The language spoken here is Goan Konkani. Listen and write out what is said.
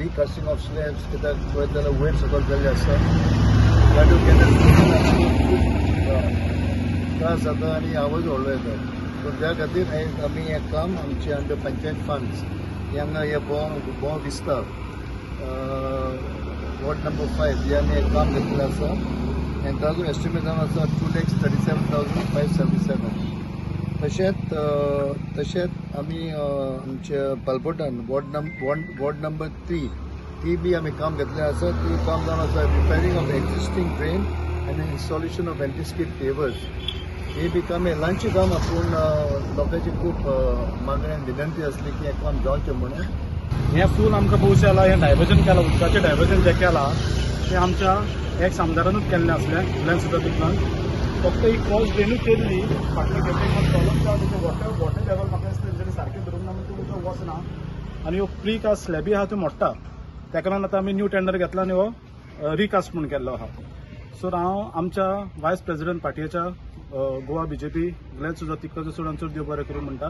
रिकास्टिंग ऑफ स्लॅब्स, कित्याक पळयत जाल्यार वयर सकयल जाल्ले आसा. गाडयो केन्ना खूब त्रास जाता आनी आवाज व्हडलो येता. सो त्या खातीर आमी हें काम आमचे अंडर पंचायत फंड्स हांगा हे बोंव बोंव विस्तार, वॉर्ड नंबर 5 हे आमी हें काम घेतलें आसा आनी ताजो एस्टिमेट जावन आसा 2,37,577. तशेंच आमी आमच्या बालबोटान वॉर्ड नंबर 3 ती बी आमी काम घेतलें आसा. ती काम जावन आसा repairing of existing drain आनी इन्स्टॉलेशन ऑफ एंटीस्कीड पेवर्स. हे बी काम हें ल्हानशें काम, पूण लोकांची खूब मागणी आनी विनंती आसली की हें काम जावचें म्हणून. हें फूल आमकां पळोवचें जाल्यार हें डायवर्जन केलां, उदकाचें डायवर्जन जें केलां तें आमच्या एक्स आमदारानूच केल्लें आसलें. ग्लॅन सुद्दां तितल्यान फक्त ही क्रॉस ड्रेनूच केल्ली. फाटल्या खेपे प्रॉब्लम जावन तेजें वॉटर लेवल म्हाका दिसता तेंच्यांनी सारकें धरूंक ना म्हणून तें उदक वचना आनी ह्यो प्रिकास्ट स्लॅबी आहा त्यो मोडटा. ताका लागून आतां आमी न्यू टेंडर घेतला आनी हो रिकास्ट म्हूण केल्लो आहा. सो हांव आमच्या वायस प्रेसिडेंट पार्टीच्या गोवा बीजेपी ग्लॅन सुद्दां तितलो चड चड देव बरें करूं म्हणटा.